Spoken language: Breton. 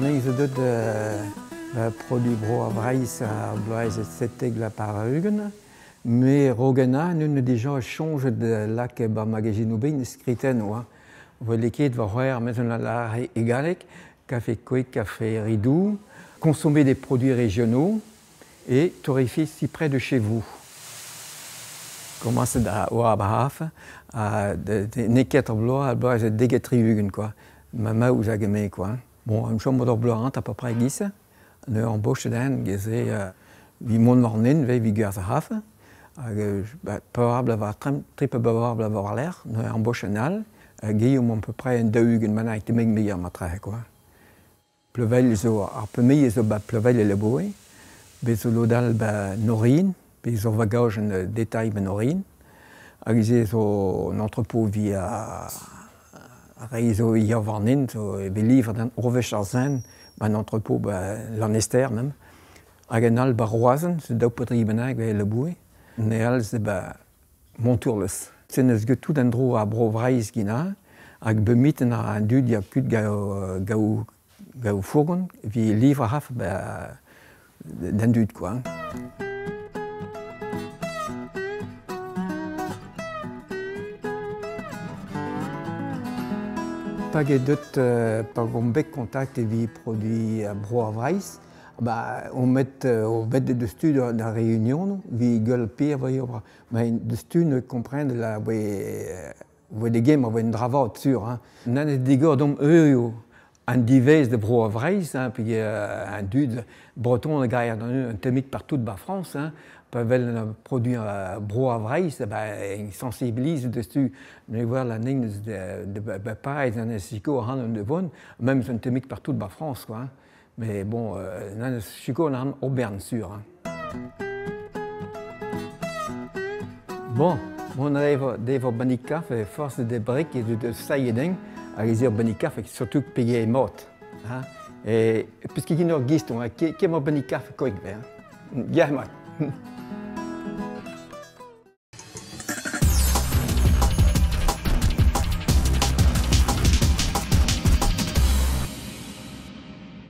An zo deut produit bro a Vreizh ar bloaz 97. Me rogena nun dija soñjet lak ba magazinoù bin skritennoù. Hein. Voe leket war c'hwec'h mezen la e galleg, café Quick, café Ridou, consommer des produits régionaux et torréfier si près de chez vous. Komañset da oa ba haf, ha n'eo ket ar bloaz, ar bloaz deget 60 quoi. Ma maout hag eme quoi. Bon, em chom d'ur bloaz à peu près giz, ne embauche den geze vi mont war nen ve vi gwerzh ar haf, hag ba, peurabl a war tri pe beurabl a war l'air, ne embauche an all, hag eo à peu près un 40 manag temeg meilleur matre quoi. Pleuvel zo ar pemei zo ba Pleuvel e leboe, bet zo lodal ba Norin, bet zo vagaj en détail ba Norin, hag ze zo un entrepôt via rei zo ia warnin, zo e bet livre dan orvech ar zen, ba un entrepôt ba Lanester même, hag an all ba Roazen, ze daou potri bennak e leboe, ne all ze ba Montourles. Se neus get tout an dro a bro Vreizh gina, hag bemiten a an dud ya kut gao, gao, gao fourgon, vi livre haf ba d'an dud quoi. Pa get deut pa gomp bet kontakt evit produit bro ar Vreizh, ba on met o bet de stu da réunion vi gueul pire voye obra. Mais de stu ne comprendre la voe de game voe un dravat sur hein. Nan ez digor dom eo an divez de bro ar Vreizh, hein, puis un dud breton a gaer un temik partout ba France, hein, pa vel un produit bro ar Vreizh, ba sensibilise dessus ne voir la ning de ba pareil an siko han de von, même un temik partout ba France quoi. Hein. Mais bon, nan siko an obern sur. Hein. Bon, mon rêve devo banni kafe force de briques et de sailleding, hag ez eo banni kafe surtout pege e mot. Hein. Et puisque qu'il y a gist, on a qui m'a banni kafe koik, hein. Ya mat.